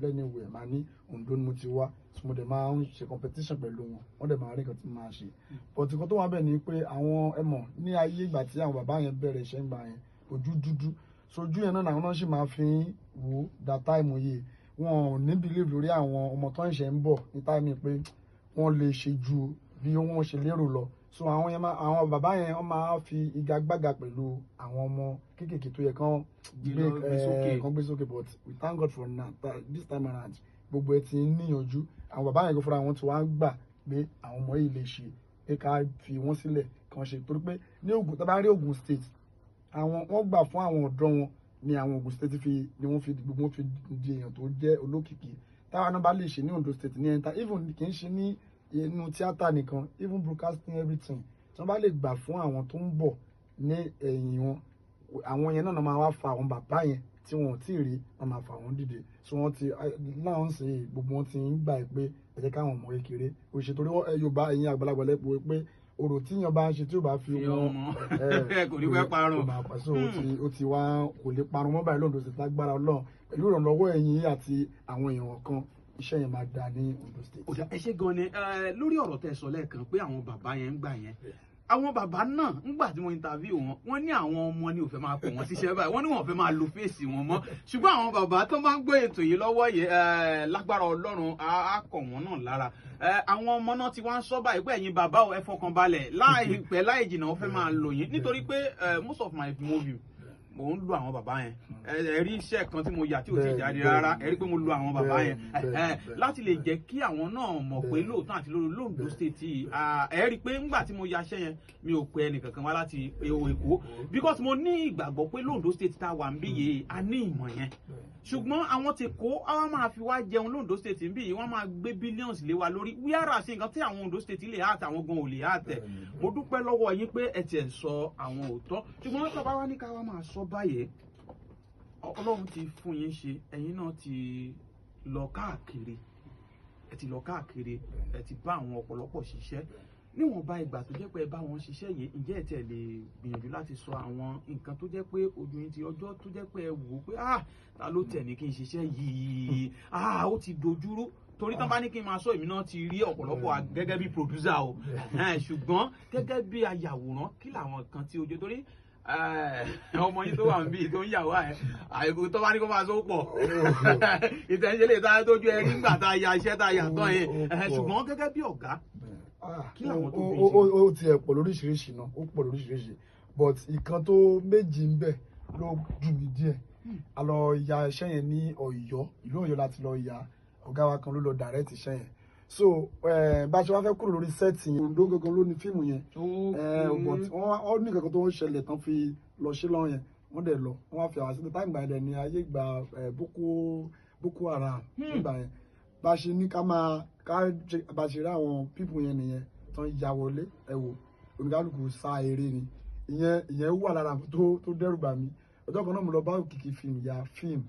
Anywhere, màá ní Ondo ni mo ti wá. So mo dẹ̀ máa ń ṣe competition pẹ̀lú wọn, wọ́n dẹ̀ máa rí nǹkan tí mo máa ṣe. But nǹkan tó wà bẹ́ẹ̀ ni pé àwọn, ẹ mọ̀, ní ayé ìgbà tí àwọn bàbá yẹn bẹ̀rẹ̀ iṣẹ́ ńgbà yẹn, ojú dúdú. So ojú yẹn náà làwọn náà sì máa fi ń wò da time yìí. Wọn ò ní believe lórí àwọn ọmọ tó ń ṣe ń bọ̀ ní time pé wọ́n lè ṣe ju bí wọ́n ṣe lérò lọ. So àwọn yẹn máa, àwọn bàbá yẹn, wọ́n máa fi igagbága pẹ̀lú àwọn ọmọ kéékèèké tó yẹ kán gbé lọ, gbé sókè. Kán gbé sókè. But we thank God for now that this time around, gbogbo ẹ ti ń níyànjú. Àwọn bàbá yẹn kò fúnra wọn tí wọ́n á gbà pé àwọn ọmọ yìí lè ṣe, pé ká fi wọ́n sílẹ̀ kàn ṣe, torí pé ní Ògùn, tá bá rí Ògùn State, àwọn wọ́n gbà fún àwọn ọ̀dọ́ wọn ní àwọn Ògùn State fi ni wọ́n fi gbogbo wọn fi di èèyàn tó jẹ́ olókìkí. Táwa náà bá lè ṣe ní Ondo State ní ẹ̀ńtà, even kì í ṣe ní inú tíátà nìkan, even broadcasting, everything, tí wọ́n bá lè gbà fún àwọn tó ń bọ̀ ní ẹ̀yìn wọn, àwọn yẹn náà máa wá fa àwọn bàbá yẹn tí wọn ò tí ì rí, wọn máa fà wọ́n dìde. So wọ́n ti náà ń sìn, gbogbo wọn ti ń gbà pé ẹ jẹ́ káwọn ọmọ kékeré òṣètò, torí Yorùbá, ẹ̀yin àgbàlagbà lẹ́pọ̀ pé orò tíyan bá ń ṣe tí ò bá fi fi wọn ọmọ kò ní pẹ́ parun. Kò máa pa. So ó ti wá kò lè parun mọ́ báyìí lóńdó State. Lágbára Ọlọ́run, pẹ̀lú ìrànlọ́wọ́ ẹ̀yin àti àwọn èèyàn kan, iṣẹ́ yẹn máa dáa ní Ondo State. Ó dà, ẹ ṣé gan ni. Lórí ọ̀rọ̀ tẹ́ sọ lẹ́ẹ̀kan pé àwọn bàbá yẹn ń gbà yẹn, àwọn bàbá náà ńgbà tí mo interview wọn, wọ́n ní àwọn ọmọ ni ò fẹ́ máa pè wọ́n síṣẹ́ báyìí. Wọ́n ní wọ́n fẹ́ máa lo face wọn mọ́. Ṣùgbọ́n àwọn bàbá tó máa ń gbé ètò yìí lọ́wọ́ yìí, lágbára Ọlọ́run, á kọ̀ wọ́n náà lára. Àwọn ọmọ náà ti wá ń sọ báyìí pé ẹ̀yin bàbá ò, ẹ fọkàn balẹ̀, láìpẹ́ láì jìnnà, ó fẹ́ máa lò yín, nítorí pé most of my movie, mò ń lo àwọn bàbá yẹn. Ẹ rí iṣẹ́ kan tí mo yà tí ò tí ì jáde rárá, ẹ rí pé mo lo àwọn bàbá yẹn láti lè jẹ́ kí àwọn náà mọ̀ pé lóòótọ́ àti lórí l'Ondo State yìí, ẹ rí pé ńgbà tí mo ya iṣẹ́ yẹn, mi ò pe ẹnìkankan wá láti Èkó, because mo ní ìgbàgbọ́ pé l'Ondo State tá a wà ń bí yìí, a ní ìmọ̀ yẹn. Ṣùgbọ́n àwọn tí kó àwọn máa fi wá jẹun l'Ondo State ń bí yìí, wọ́n máa gbé billions lé wa lórí wíárà sí nǹkan tí àwọn Ondo State lè hàtà, àwọn gan ò lè hàtẹ̀. Mo dúpẹ́ lọ́wọ́ yín pé ẹ tiẹ̀ sọ àwọn òótọ́. Ṣùgbọ́n tó bá wá ní ká wá máa sọ báyìí, Ọlọ́run ti fún yín ṣe, ẹ̀yin náà ti lọ káàkiri, ẹ ti lọ káàkiri, ẹ ti bá àwọn ọ̀pọ̀lọpọ̀ ṣiṣẹ́. Níwọ̀nba ìgbà tó jẹ́ pé ẹ bá wọn ṣiṣẹ́ yìí, ǹjẹ́ ẹ tiẹ̀ lè gbìyànjú láti sọ àwọn nǹkan tó jẹ́ pé ojú yín ti ọjọ́ tó jẹ́ pé ẹ wò ó pé, "Ah, ta ló tẹ̀ ní kí n ṣiṣẹ́ yìí? Ah, ó ti dojúrú"? Torí tán bá ní kí n máa sọ, èmi náà ti rí ọ̀pọ̀lọpọ̀ gẹ́gẹ́ bí producer o. Ṣùgbọ́n gẹ́gẹ́ bí ayàwòrán, kí làwọn kan tí ojú, torí ọmọ yín tó wà níbí tó ń yàwó ẹ, àìkú tó bá ní kó máa sọ pọ̀ ìtẹ̀sílẹ̀ lè ta tójú ẹ rí nígbà tá a ya iṣẹ́ tá a yà tán yẹn. Ṣùgbọ́n gẹ́gẹ́ bí ọ̀gá, kí làwọn tó bí ṣe? Ó tiẹ̀ pọ̀ lóríṣiríṣi náà, ó pọ̀ lóríṣiríṣi, but ìkan tó méjì ń bẹ ló dùn mí díẹ̀. A lọ ya iṣẹ́ yẹn ní Ọ̀yọ́, ìlú Ọ̀yọ́ láti lọ ya. Ọ̀gá wa kan ló lọ direct iṣẹ́ yẹn. So bá a ṣe wá fẹ́ kúrò lórí set yẹn, Oǹdó gangan ló ní fíìmù yẹn, but wọ́n ní kankan tó ń ṣẹlẹ̀ tán fi lọ sí lọ́wọ́ yẹn. Wọ́n dẹ̀ lọ, wọ́n wá fi àwọn sílẹ̀. Time gbà yẹn dẹ̀ ní ayé gba Boko Haram nígbà yẹn. Bá a ṣe ní ká máa ká bá a ṣe rí àwọn people yẹn nìyẹn tán ya wọlé. Ẹ wò, oníkálukú sá eré ni. Ìyẹn wà lára tó dẹ́rù bà mí. Ọjọ́ kan náà, mo lọ bá Òkìkí Fíìmù ya fíìmù.